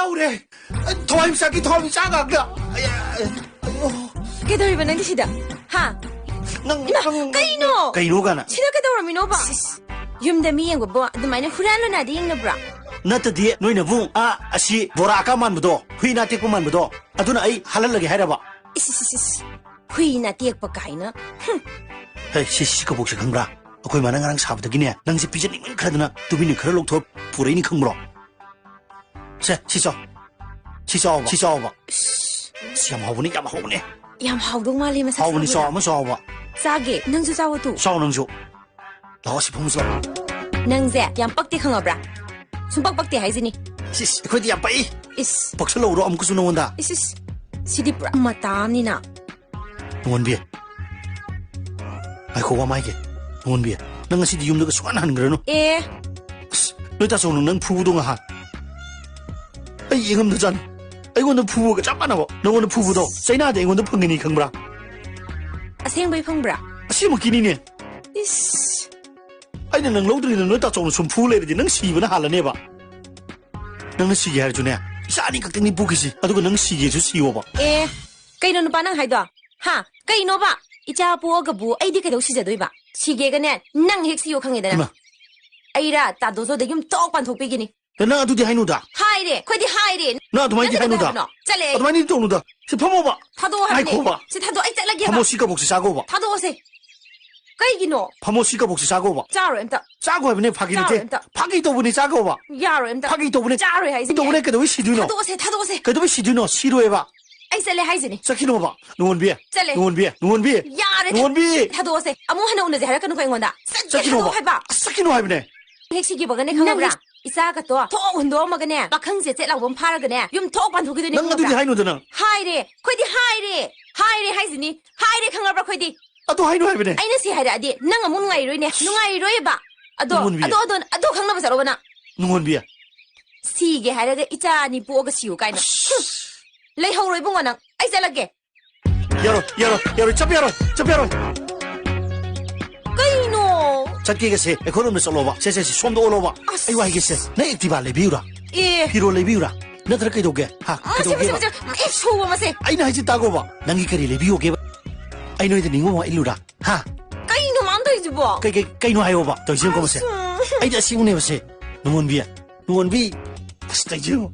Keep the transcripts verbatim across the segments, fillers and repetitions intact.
ꯍꯧꯔꯦ꯫ ꯊꯋꯥꯏꯃꯤꯆꯥꯛꯀꯤ ꯊꯋꯥꯏꯃꯤꯆꯥꯛ ꯉꯥꯛꯇ꯫ ꯑꯌꯥ, ꯑꯌꯣ꯫ ꯀꯩꯗꯧꯔꯤꯕ ꯅꯪꯗꯤ ꯁꯤꯗ? ꯍꯥ? ꯅꯪ, ꯏꯃꯥ, ꯅꯪ ꯀꯩꯅꯣ? ꯀꯩꯅꯣ ꯀꯥꯏꯅ? ꯁꯤꯗ ꯀꯩꯗꯧꯔꯝꯃꯤꯅꯣꯕ? ꯁꯤꯁ, ꯌꯨꯝꯗ ꯃꯤ ꯌꯦꯡꯕꯕꯨ ꯑꯗꯨꯃꯥꯏꯅ ꯍꯨꯔꯥꯟ ꯂꯣꯟꯅꯗꯤ ꯌꯦꯡꯅꯕ꯭ꯔꯥ? ꯅꯠꯇꯗꯤ ꯅꯣꯏꯅꯕꯨ, ꯑꯥ, ꯑꯁꯤ ꯕꯣꯔꯥ ꯑꯀꯥ ꯃꯥꯟꯕꯗꯣ, ꯍꯨꯏ ꯅꯥ ꯇꯦꯛꯄ ꯃꯥꯟꯕꯗꯣ, ꯑꯗꯨꯅ ꯑꯩ ꯍꯥꯜꯍꯜꯂꯒꯦ ꯍꯥꯏꯔꯕ? ꯏꯁ, ꯏꯁ, ꯏꯁ, ꯏꯁ꯫ ꯍꯨꯏ ꯅꯥ ꯇꯦꯛꯄ ꯀꯥꯏꯅ꯫ ꯍꯨꯝ꯫ ꯍꯦ, ꯁꯤ, ꯁꯤ ꯀꯕꯣꯛꯁꯦ ꯈꯪꯕ꯭ꯔꯥ? ꯑꯩꯈꯣꯏ ꯃꯥꯅ ꯉꯔꯥꯡ ꯁꯥꯕꯗꯒꯤꯅꯦ, ꯅꯪꯁꯦ ꯄꯤꯖꯅꯤꯡꯃꯟꯈ꯭ꯔꯗꯅ ꯇꯨꯃꯤꯟꯅ ꯈꯔ ꯂꯧꯊꯣꯛ ꯄꯨꯔꯛꯏꯅꯤ ꯈꯪꯕ꯭ꯔꯣ? ꯁꯦ, ꯁꯤ ꯆꯥꯎ꯫ ꯁꯤ ꯆꯥꯎꯕ꯫ ꯁꯤ ꯆꯥꯎꯕ꯫ ꯏꯁ꯫ ꯑꯁ, ꯌꯥꯝ ꯍꯥꯎꯕꯅꯤ, ꯌꯥꯝ ꯍꯥꯎꯕꯅꯤ꯫ ꯌꯥꯝ ꯍꯥꯎꯗꯧ ꯃꯥꯜꯂꯤ ꯃꯁꯛ ꯍꯥꯎꯕꯅꯤ, ꯁꯤꯡꯕꯗ꯫ ꯆꯥꯎ, ꯑꯃ ꯆꯥꯎꯕ꯫ ꯆꯥꯒꯦ, ꯅꯪꯁꯨ ꯆꯥꯎ ꯑꯗꯨ꯫ ꯆꯥꯎ ꯅꯪꯁꯨ꯫ ꯂꯥꯛꯑꯣ, ꯁꯤ ꯐꯝꯃꯨꯁꯤ ꯂꯥꯛꯑꯣ꯫ ꯅꯪꯁꯦ ꯌꯥꯝ ꯄꯛꯇꯦ ꯈꯪꯉꯕ꯭ꯔꯥ? ꯁꯨꯝ ꯄꯛ ꯄꯛꯇꯦ ꯍꯥꯏꯁꯤꯅꯤ꯫ ꯁꯤꯁ, ꯑꯩꯈꯣꯏꯗꯤ ꯌꯥꯝ ꯄꯛꯏ꯫ ꯏꯁ꯫ ꯄꯛꯁꯜꯂꯛꯎꯔꯣ ꯑꯃꯨꯛꯀꯁꯨ ꯅꯉꯣꯟꯗ? ꯏꯁ, ꯏꯁ꯫ ꯁꯤꯗꯤ ꯄꯨꯔꯥ ꯃꯇꯥ ꯑꯃꯅꯤꯅ꯫ ꯅꯣꯡꯉꯣꯟꯕꯤ꯫ ꯉꯥꯏꯈꯣ, ꯋꯥ ꯃꯥ ꯍꯥꯏꯒꯦ꯫ ꯅꯣꯡꯉꯣꯟꯕꯤ, ꯅꯪ ꯉꯁꯤꯗꯤ ꯌꯨꯝꯗꯒ ꯁꯨꯡꯍꯟ ꯍꯟꯈ꯭ꯔꯅꯨ꯫ ꯑꯦ꯫ ꯑꯁ, ꯅꯣꯏ ꯇꯥꯆꯧꯅ ꯅꯪ ꯐꯨꯕꯗꯣ ꯉꯍꯥꯟ꯫ ꯑꯩ ꯌꯦꯡꯉꯝꯗꯖꯥꯠꯅꯤ꯫ ꯑꯩꯉꯣꯟꯗ ꯐꯨꯕꯒ ꯆꯞ ꯃꯥꯟꯅꯕ꯫ ꯅꯪꯉꯣꯟꯗ ꯐꯨꯕꯗꯣ ꯆꯩꯅꯥꯗꯤ ꯑꯩꯉꯣꯟꯗ ꯐꯪꯒꯅꯤ ꯈꯪꯕ꯭ꯔꯥ? ꯑꯁꯦꯡꯕꯩ ꯐꯪꯕ꯭ꯔꯥ? ꯑꯁꯦꯡꯃꯛꯀꯤꯅꯤꯅꯦ꯫ ꯏꯁ꯫ ꯑꯩꯅ ꯅꯪ ꯂꯧꯗ꯭ꯔꯤꯉꯩꯗ ꯅꯣꯏ ꯇꯥꯆꯧꯅ ꯁꯨꯝ ꯐꯨ ꯂꯩꯔꯗꯤ ꯅꯪ ꯁꯤꯕꯅ ꯍꯥꯜꯂꯅꯦꯕ꯫ ꯅꯪꯅ ꯁꯤꯒꯦ ꯍꯥꯏꯔꯁꯨꯅꯦ, ꯏꯆꯥ ꯑꯅꯤ ꯈꯛꯇꯪꯅꯤ ꯄꯣꯛꯈꯤꯁꯤ, ꯑꯗꯨꯒ ꯅꯪ ꯁꯤꯒꯦꯁꯨ ꯁꯤꯌꯣꯕ꯫ ꯑꯦ, ꯀꯩꯅꯣ ꯅꯨꯄꯥ ꯅꯪ ꯍꯥꯏꯗꯣ? ꯍꯥ? ꯀꯩꯅꯣꯕ? ꯏꯆꯥ ꯄꯣꯛꯑꯒꯕꯨ ꯑꯩꯗꯤ ꯀꯩꯗꯧ ꯁꯤꯖꯗꯣꯏꯕ? ꯁꯤꯒꯦꯒꯅꯦ, ꯅꯪ ꯍꯦꯛ ꯁꯤꯌꯣ ꯈꯪꯉꯦꯗꯅ꯫ ꯏꯃꯥ꯫ ꯑꯩꯔꯥ ꯇꯥꯗꯣꯖꯣꯗ ꯌꯨꯝ ꯊꯣꯛ ꯄꯥꯟꯊꯣꯛꯄꯤꯒꯤꯅꯤ꯫ ꯑꯦ, ꯅꯪ ꯑꯗꯨꯗꯤ ꯍꯥꯏꯅꯨꯗ꯫ ꯍꯥꯏꯔꯦ, ꯑꯩꯈꯣꯏꯗꯤ ꯍꯥꯏꯔꯦ꯫ ꯅꯪ ꯑꯗꯨꯃꯥꯏꯅꯗꯤ ꯅꯪ ꯍꯥꯏꯅꯨꯗ꯫ ꯀꯩꯗꯧꯕꯅꯣ? ꯆꯠꯂꯦ꯫ ꯑꯗꯨꯃꯥꯏꯅꯗꯤ ꯇꯧꯅꯨꯗ꯫ ꯁꯤ ꯐꯝꯃꯣꯕ꯫ ꯊꯥꯗꯣꯛꯑꯣ ꯍꯥꯏꯕꯅꯦ꯫ ꯉꯥꯏꯈꯣꯕ꯫ ꯁꯤ ꯊꯥꯗꯣꯛ-, ꯑꯩ ꯆꯠꯂꯒꯦꯕ꯫ ꯐꯝꯃꯣ, ꯁꯤ ꯀꯕꯣꯛꯁꯦ ꯆꯥꯒꯣꯕ꯫ ꯊꯥꯗꯣꯛꯑꯣꯁꯦ꯫ ꯀꯩꯒꯤꯅꯣ? ꯐꯝꯃꯣ, ꯁꯤ ꯀꯕꯣꯛꯁꯦ ꯆꯥꯒꯣꯕ꯫ ꯆꯥꯔꯣꯏ ꯑꯝꯇ꯫ ꯆꯥꯒꯣ ꯍꯥꯏꯕꯅꯦ, ꯐꯥꯒꯤ ꯅꯠꯇꯦ꯫ ꯆꯥꯔꯣꯏ ꯑꯝꯇ꯫ ꯐꯥꯒꯤ ꯇꯧꯕꯅꯦ, ꯆꯥꯒꯣꯕ꯫ ꯌꯥꯔꯣꯏ ꯑꯝꯇ꯫ ꯐꯥꯒꯤ ꯇꯧꯕꯅꯦ꯫ ꯆꯥꯔꯣꯏ ꯍꯥꯏꯁꯤꯅꯦ꯫ ꯐꯥꯒꯤ ꯇꯧꯕꯅꯦ, ꯀꯩꯗꯧꯕꯩ ꯁꯤꯗꯣꯏꯅꯣ? ꯊꯥꯗꯣꯛꯑꯣꯁꯦ, ꯊꯥꯗꯣꯛꯑꯣꯁꯦ꯫ ꯀꯩꯗꯧꯕꯩ ꯁꯤꯗꯣꯏꯅꯣ? ꯁꯤꯔꯣꯏꯕ꯫ ꯑꯩ ꯆꯠꯂꯦ ꯍꯥꯏꯁꯤꯅꯦ꯫ ꯆꯠꯈꯤꯅꯣꯕ, ꯅꯣꯟꯕꯤ꯫ ꯆꯠꯂꯦ꯫ ꯅꯣꯟꯕꯤ, ꯅꯣꯟꯕꯤ꯫ ꯌꯥꯔꯦ꯫ ꯅꯣꯟꯕꯤ꯫ ꯊꯥꯗꯣꯛꯑꯣꯁꯦ꯫ ꯑꯃꯨꯛ ꯍꯟꯅ ꯎꯅꯁꯦ ꯍꯥꯏꯔꯛꯀꯅꯨꯀꯣ ꯑꯩꯉꯣꯟꯗ꯫ ꯆꯠ-, ꯆꯠꯈꯤꯅꯣꯕ꯫ ꯊꯥꯗꯣꯛꯑꯣ ꯍꯥꯏꯕ꯫ ꯑꯁ, ꯆꯠꯈꯤꯅꯣ ꯍꯥꯏꯕꯅꯦ꯫ ꯍꯦꯛ ꯁꯤꯈꯤꯕꯒꯅꯦ ꯅꯪ ꯈꯪꯉꯕ꯭ꯔꯥ? ꯍꯦꯛ ꯏꯆꯥꯒꯇꯣ ꯊꯣꯛ ꯍꯨꯟꯗꯣꯛꯑꯝꯃꯒꯅꯦ, ꯄꯥꯈꯪꯁꯦ ꯆꯦꯠ ꯂꯥꯎꯕ ꯑꯃ ꯐꯥꯔꯒꯅꯦ, ꯌꯨꯝ ꯊꯣꯛ ꯄꯥꯟꯊꯣꯛꯈꯤꯗꯣꯏꯅꯦ ꯅꯪ ꯑꯗꯨꯗꯤ ꯈꯪꯉꯕ꯭ꯔꯥ? ꯍꯥꯏꯅꯨꯗꯅ꯫ ꯍꯥꯏꯔꯦ꯫ ꯑꯩꯈꯣꯏꯗꯤ ꯍꯥꯏꯔꯦ꯫ ꯍꯥꯏꯔꯦ ꯍꯥꯏꯁꯤꯅꯤ꯫ ꯍꯥꯏꯔꯦ ꯈꯪꯉꯕ꯭ꯔꯥ ꯑꯩꯈꯣꯏꯗꯤ? ꯑꯗꯨ ꯍꯥꯏꯅꯨ ꯍꯥꯏꯕꯅꯦ꯫ ꯑꯩꯅ ꯁꯤ ꯍꯥꯏꯔꯛꯑꯗꯤ ꯅꯪ ꯑꯃꯨꯛ ꯅꯨꯡꯉꯥꯏꯔꯣꯏꯅꯦ꯫ ꯅꯨꯡꯉꯥꯏꯔꯣꯏꯕ꯫ ꯑꯗꯣ, ꯅꯨꯡꯉꯣꯟꯕꯤ꯫ ꯑꯗꯣ, ꯑꯗꯣ, ꯑꯗꯣ ꯈꯪꯅꯕ ꯆꯠꯂꯣꯕ ꯅꯪ꯫ ꯅꯨꯡꯉꯣꯟꯕꯤ꯫ ꯁꯤꯒꯦ ꯍꯥꯏꯔꯒ ꯏꯆꯥ ꯑꯅꯤ ꯄꯣꯛꯑꯒ ꯁꯤꯌꯨ ꯀꯥꯏꯅ꯫ ꯑꯁ꯫ ꯍꯨꯝ꯫ ꯂꯩꯍꯧꯔꯣ ꯏꯕꯨꯡꯉꯣ ꯅꯪ꯫ ꯑꯩ ꯆꯠꯂꯒꯦ꯫ ꯌꯥꯔꯣꯏ, ꯌꯥꯔꯣꯏ, ꯌꯥꯔꯣꯏ, ꯆꯠꯄ ꯌꯥꯔꯣꯏ, ꯆꯠꯄ ꯌꯥꯔꯣꯏ꯫ ꯀꯩꯅꯣ? ꯆꯠꯀꯦꯒꯁꯦ ꯑꯩꯈꯣꯏꯔꯣꯝꯗ ꯆꯠꯂꯣꯕ꯫ ꯁꯦ, ꯁꯦ, ꯁꯦ, ꯁꯣꯝꯗ ꯑꯣꯜꯂꯣꯕ꯫ ꯑꯁ꯫ ꯑꯩ ꯋꯥ ꯍꯥꯏꯒꯦꯁꯦ, ꯅꯪ Activa ꯂꯩꯕꯤꯌꯨꯔꯥ? ꯑꯦ꯫ ꯐꯤꯔꯣꯜ ꯂꯩꯕꯤꯌꯨꯔꯥ? ꯅꯠꯇ꯭ꯔ ꯀꯩꯗꯧꯒꯦ? ꯍꯥ? ꯃꯁꯦ, ꯃꯁꯦ, ꯀꯩꯗꯧꯒꯦꯕ? ꯃꯁꯦ, ꯑꯦ, ꯁꯣꯕ ꯃꯁꯦ꯫ ꯑꯩꯅ ꯍꯥꯏꯁꯦ ꯇꯥꯒꯣꯕ꯫ ꯅꯪꯒꯤ ꯀꯔꯤ ꯂꯩꯕꯤꯌꯣꯒꯦꯕ? ꯑꯩ ꯅꯣꯏꯗ ꯅꯤꯡꯉꯣ ꯑꯃ ꯏꯜꯂꯨꯔꯥ? ꯍꯥ? ꯀꯩꯅꯣ ꯃꯥꯅ ꯇꯧꯔꯤꯁꯤꯕꯣ? ꯀꯩ, ꯀꯩ, ꯀꯩꯅꯣ ꯍꯥꯏꯌꯣꯕ? ꯇꯧꯔꯤꯁꯤ ꯌꯦꯡꯉꯣ ꯃꯁꯦ꯫ ꯑꯁ, ꯎꯝ꯫ ꯑꯩꯗꯤ ꯑꯁꯦꯡꯕꯅꯦ ꯃꯁꯦ꯫ ꯅꯨꯡꯉꯣꯟꯕꯤ꯫ ꯅꯨꯡꯉꯣꯟꯕꯤ꯫ ꯑꯁ, ꯇꯧꯔꯤꯁꯤ ꯌꯦꯡꯉꯣ꯫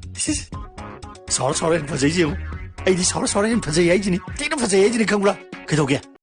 ꯁꯥꯎꯔ ꯁꯥꯎꯔ ꯍꯦꯟꯅ ꯐꯖꯩꯁꯦ ꯌꯦꯡꯉꯣ꯫ ꯑꯩꯗꯤ ꯁꯥꯎꯔ ꯁꯥꯎꯔ ꯍꯦꯟꯅ ꯐꯖꯩ ꯍꯥꯏꯁꯤꯅꯤ꯫ ꯊꯤꯅ ꯐꯖꯩ ꯍꯥꯏꯁꯤꯅꯤ ꯈꯪꯕ꯭ꯔꯥ? ꯀꯩꯗꯧꯒꯦ?